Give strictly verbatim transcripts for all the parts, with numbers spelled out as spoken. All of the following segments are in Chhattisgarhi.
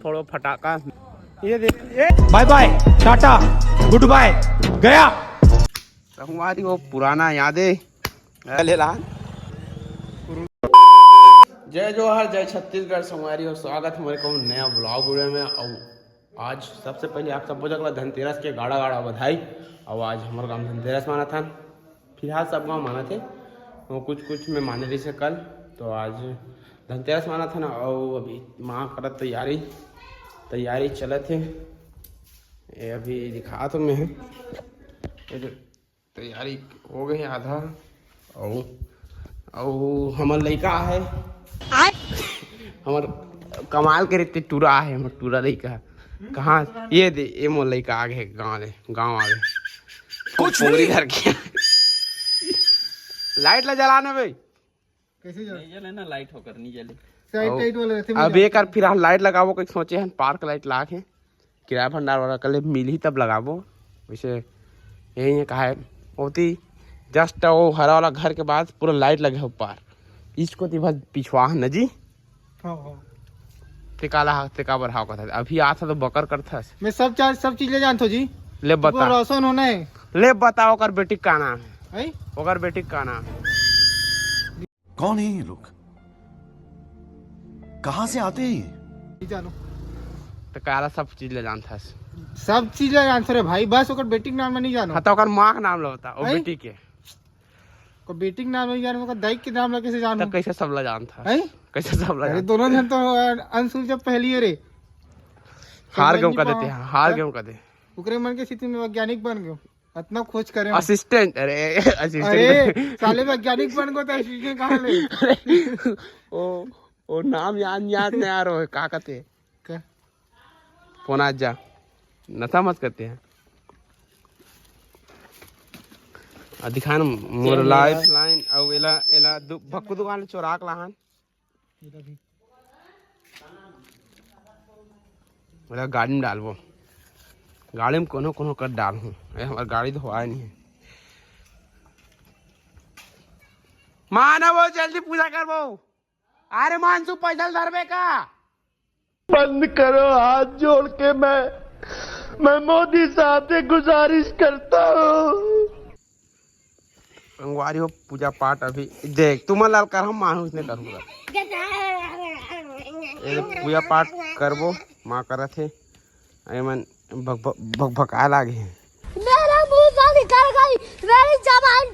फोड़ो फटाका। ये दे, ये बाय बाय, टाटा, गुड बाय, गया। संगवारी हो, पुराना यादें। ले ला। जय जोहार, जय छत्तीसगढ़ संगवारी हो, स्वागत हमारे को नया ब्लॉग वीडियो में। और आज सबसे पहले आप सब जगह ला धनतेरस के गाड़ा गाड़ा बधाई। और आज हमारे गांव धनतेरस माना था, फिलहाल सब गांव माना थे, वो कुछ कुछ में माने रही से कल। तो आज धनतेरस माना था ना, और अभी माँ करत तैयारी, तैयारी चलत है। ये अभी दिखा तो मैं, ये जो तैयारी हो गई आधा। और, और हमर लइका है, हमर कमाल के रीते टूरा है, हमर टूरा लइका। कहाँ ये दे, ये मोर लइका आ गए गाँव ले, गाँव आ गए। कुछ पोंगरी नहीं। धर के। लाइट ला जलाना भाई। कैसे जा? नहीं जले ना, लाइट होकर नहीं जले। टाइट, और टाइट वाला रहते, अब एक बार फिर लाइट लगाबो कइसे सोचे हन, पार्क लाइट ला के। किराया भंडार वाला कल मिलही तब लगाबो। वैसे यही है कहा है, ओती जस्ट वो हरा वाला घर के बाद पूरा लाइट लगे हो पार। इसको ती बस पिछवा है ना जी। हाँ, हाँ। ते काला हा-, ते काबर हाव कथा? अभी आता तो बकर करथस। मैं सब चार्ज, सब चीज ले जानथो जी। ले बता। रोशन होना है। ले बता, ओकर बेटी का नाम है? हैं? ओकर बेटी का नाम है? कौन है ये लोग? कहाँ से आते हैं ये? नहीं जानो। तो काला सब चीज ले जानथस। सब चीज ले जानथो रे भाई, बस ओकर बेटी के नाम में नहीं जानो। हाँ, तो ओकर माँ के नाम ला बता, ओ हैं? बेटी के। को बेटी के नाम नहीं जानो, ओकर दाई के नाम ला कैसे जानो? तो कैसे सब ला जानथस? हैं? कैसे सब ला अरे जानथस? दोनों जन तो अंशुल जब पहली है रे। हार समझ गयो नहीं कदे पाओ। ते, हार हाँ? गयो कदे। ओकरे मन के स्थिति में वैज्ञानिक बन गयो। इतना खोज करे हम। असिस्टेंट, अरे, असिस्टेंट। अरे, साले वैज्ञानिक बन गो तो असिस्टेंट कहाँ ले? अरे, ओ, ओ नाम याद, याद नहीं आ रहा है, का कहते? का? फोन आ जा, नशा मत करते हैं। आ दिखा ना मोर चल लाइफ यार। लाइन, अउ एला, एला दु-, भक्कू दुकान ले चोरा के लाहन। ये ला भी। ओला गाड़ी में डालबो, गाड़ी में कोनो कोनो कर डालहूँ। ए, हमार गाड़ी धोआए नहीं है। माना वो जल्दी पूजा करबो। अरे मानसू पैदल धरबे का? बंद करो, हाथ जोड़ के मैं, मैं मोदी साहब से गुजारिश करता हूँ। संगवारी हो, पूजा पाठ अभी देख, तुमन लाल कर, हम मानूस ने करूँगा। ये पूजा पाठ करबो, माँ करत हे। अरे मन भक-, भक-, भकभकाए लागे हे। मेरा मुंह से निकल गई मेरी जबान।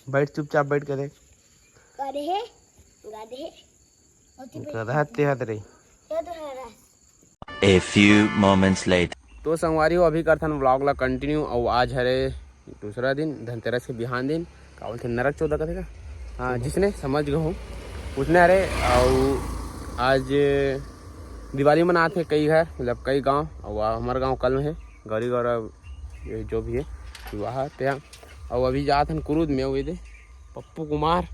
बैठ, चुपचाप बैठ के देख। गधे, गधे। गधा तेहत रही। ये तो है रस। A few moments later. तो संगवारी हो, अभी करथन व्लॉग ला कंटिन्यू। और आज हरे दूसरा दिन, धनतेरस के बिहान दिन। का बोलथे, नरक चौदह कथे का? हाँ, जिसने समझ गए हो उसने। अरे, और आज दिवाली मनाथे कई घर, मतलब कई गांव, और हमारे गांव कल में है गौरी गौरव, ये जो भी है विवाह ते। और अभी जात हन कुरुद में, वो दे पप्पू कुमार।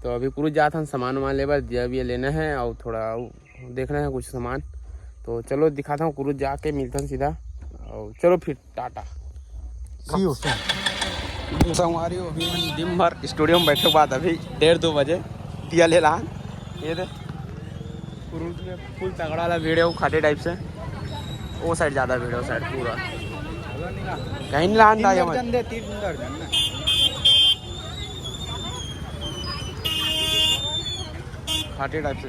तो अभी कुरुद जात हन सामान वामान लेबर, दिया भी लेना है और थोड़ा और देखना है कुछ सामान। तो चलो दिखाता हूँ, कुरुद जाके मिलता हूँ सीधा। और चलो फिर टाटा। See you soon। संगवारी हो, अभी हम दिन भर स्टूडियो में बैठे के बाद अभी डेढ़ दो बजे दिया ले लान। ये दे कुरुद में फुल तगड़ा वाला भीड़ है, वो खाटी टाइप से, वो साइड ज़्यादा भीड़ है, वो साइड पूरा कहीं नहीं लान तीन रहा है दर्जन हमारे। दे, तीन दर्जन ना। खाटी टाइप से।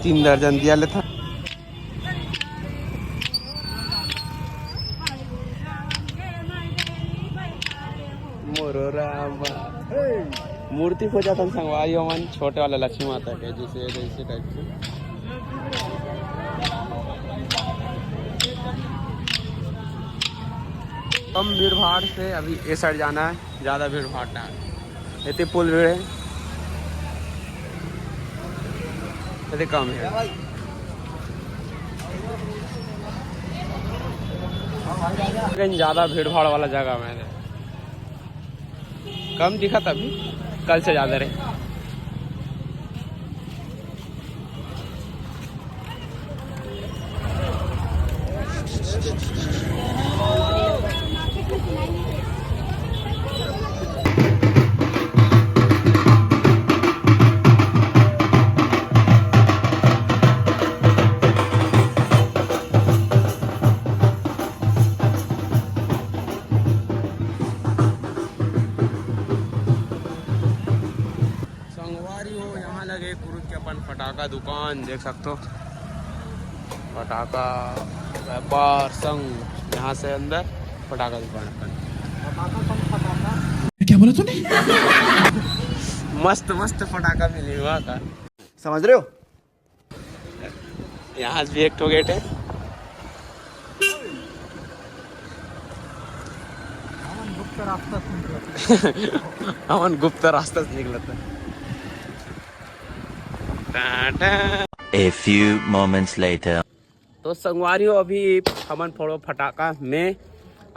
तीन दर्जन दिया लेता। मोरो रामा। मूर्ति खोजा था संगवारी मन, छोटे वाला लक्ष्मी माता के, जैसे, जैसे टाइप से। कम भीड़ भाड़ से अभी ये साइड जाना है, ज़्यादा भीड़ भाड़ ना है। इतनी फुल भीड़ है, इतनी कम है। लेकिन ज़्यादा भीड़ भाड़ वाला जगह में है। कम दिखा तभी, कल से ज़्यादा रहे। का दुकान देख सकते हो, फटाका व्यापार संघ, यहाँ से अंदर फटाका दुकान अपन। फटाका संघ फटाका। क्या बोला तूने? मस्त मस्त फटाका मिली वहाँ का। समझ रहे हो? यहाँ भी एक ठो गेट है। हमन गुप्त रास्ता से निकलत। हमन गुप्त रास्ता से निकलत। Tata. A few moments later. तो संगवारी हो, अभी हमन फोड़ो फटाका में,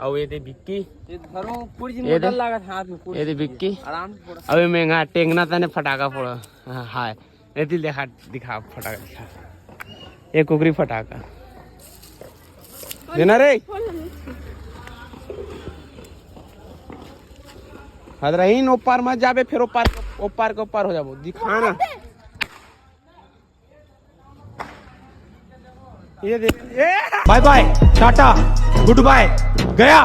अउ ये दे बिक्की, ये धरो, पूरी ये दे, मजा लागत हाथ में, पूरी ये दे बिक्की। आराम से फोड़ो। अभी महंगा टेंगना तने फटाका फोड़ो। हाँ, हाय। ए दिल दिखा, दिखा, फटाका दिखा। ए कुकरी फटाका। देना रे। हद रहीन, ओ पार मत जाबे, फिर ओ पार, ओ पार के ओ पार हो जाबो। दिखा ना। ये दे, ये। बाय बाय, टाटा, गुड बाय, गया।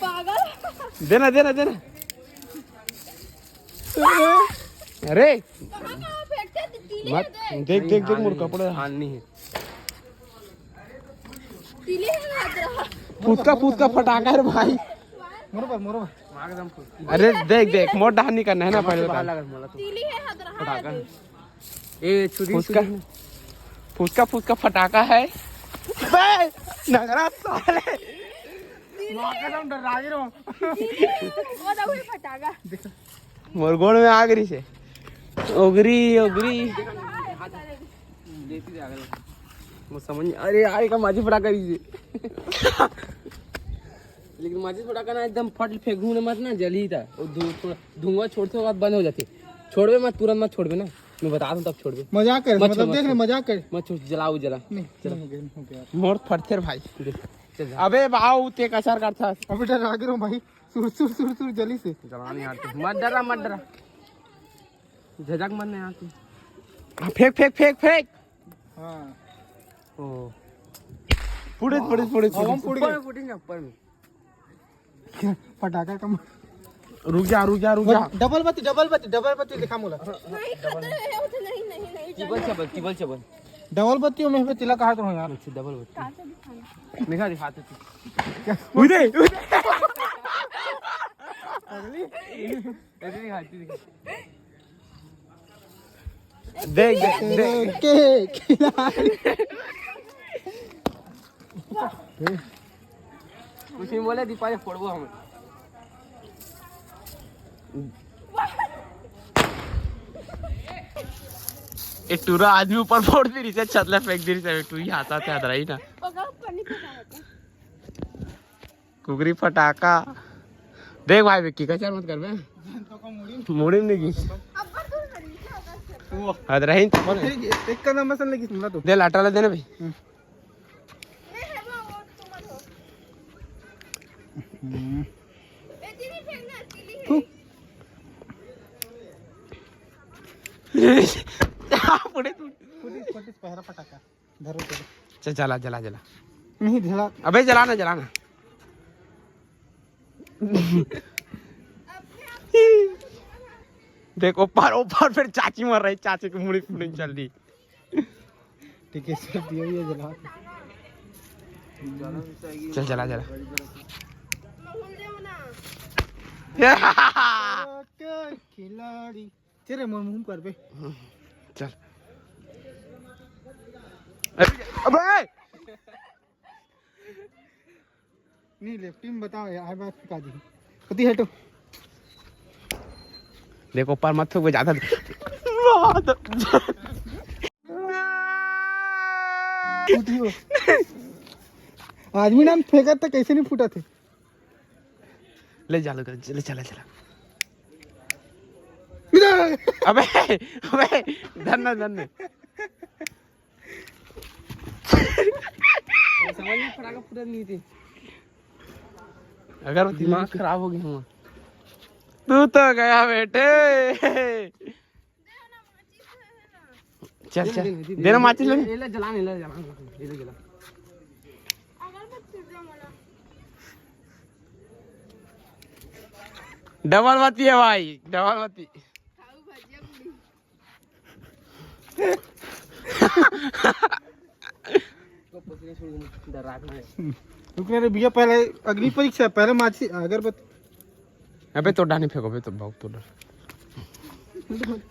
पागल। देना, देना, देना। अरे कहाँ, कहाँ फेंकते? तीली मत है दे। देख, देख, देख, मोर कपड़ा। हाल नहीं है। तीली है हाथ रहा। फुसका, फुसका फटाका है रे भाई। मोरो पर, मोरो पर। अरे देख, देख, मोर डहान नहीं करना है ना, पहले बता। तीली है हाथ रहा। फटाका। ए, छुरी, फुसका, छुरी। फुसका, फुसका फटाका है। बे, नगरा साले। माँ कसम डरा रहा हूँ। वो तो वही फटाका। मोर गोड़ में आग रही से। ओगरी, ओगरी। वो समझ नहीं, अरे यार, एक माझी फटाका रही से। लेकिन माझी फटाका ना एकदम फट फेंकू ने मत ना, जली था। वो धु-, थोड़ा धुआं छोड़ते वक्त बंद हो जाती। छोड़बे मत, तुरंत मत छोड़बे ना। मैं बता दूं तब छोड़बे। मजाक कर, मत मतलब छोड़, देख मत ले, छोड़। मजाक कर। मत छोड़, जलाओ, जला। नहीं, चला। नहीं हो गया, नहीं हो गया। मोर फटथे रे भाई। देख, चल जा। अबे बाऊ, ते कचर करथस। अबे डरा गिरो भाई। सुर, सुर, सुर, सुर, जली से। जला नहीं आते। मत डरा, मत डरा। झझक मत नहीं आती। हाँ, फेंक, फेंक, फेंक, फेंक। हाँ। ओ। फुटेज, फुटेज, फुटेज, हवा में फुटेज। फुट ऊपर गया। में फुटेज ना, ऊपर में। फटाका कम। रुक जा, रुक जा, रुक जा। डबल बत्ती, डबल बत्ती, डबल बत्ती दिखा मोला। नहीं, खतरा है, उठे, नहीं, नहीं, नहीं, टेबल चबल, टेबल चबल। डबल बत्ती में पे तिलक कहा तो यार। अच्छा, डबल बत्ती। कांचा दिखाना। दिखा, दिखा तो तू। उदे, उदे। अरे, दिखा, दिखा। देख, देख, देख। के खिलाड़ी। कुछ नहीं बोले, दीपावली फोड़बो हम। ए टूरा आदमी ऊपर फोड़ दी रिसे, छतला फेंक दी रिसे, टूरी हाथ हाथ हाथ रही ना। कुकरी फटाका। देख भाई विक्की, कचर मत कर बे। मुड़ी में नहीं गीस। हद रही तो बोल। एक, एक कदम बस लगी सुनला तो। दे लाटा ले देना भाई। हम्म। हम्म। तू। पुड़े तू। फुटिस, फुटिस, पहरा फटाका। धरो, धरो। चल, जला, जला, जला। नहीं, जला। अबे, जला ना, जला ना। देख, ऊपर, ऊपर फिर चाची मर रही, चाची की मुड़ी फुड़ी चल रही। ठीक है, सब दिया, ये जला। चल, जला, जला। खिलाड़ी। तेरे मोर मुंह कर बे। चल। अबे! नहीं, लेफ्टी में बताओ यार, बात सिखा दी। कति हटो। देखो, पर मत थूक, ज्यादा। उठियो। आदमी नाम फेंकत तो कैसे नहीं फूटा थे। ले जा, ले, ले चला, चला। अबे, अबे, धरना, धरना। समझ में फटाका फुटत नहीं थी। अगर वो दिमाग खराब हो गया हमारा। तू तो गया बेटे। चल, चल। देना माचिस ले। ये ले जला, ये ले जला, ये ले जला। अगरबत्ती दे मला। डबल बत्ती है भाई, डबल बत्ती। रुक रे भैया, पहले अग्नि परीक्षा, पहले माची अगरबत्ती। अबे तो डानी फेंको बे, तो भाग तो डर।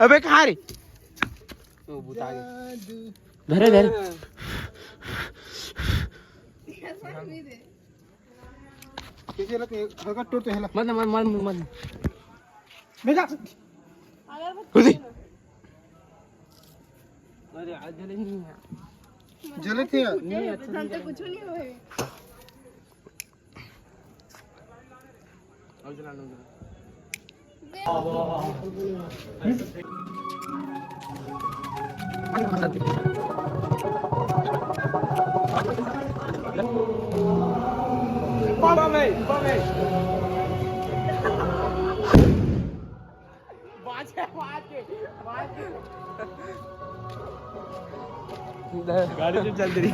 अबे कहाँ रे? वो बुता गया। धरे धरे। कैसे लगे? हल्का टूट तो है ला। मत मत मत मत। बेटा। खुशी। अरे आज जले नहीं है। जले थे यार। नहीं, अच्छा नहीं जले। कुछ नहीं होए। और जला लो, जला। गाड़ी तो चल रही।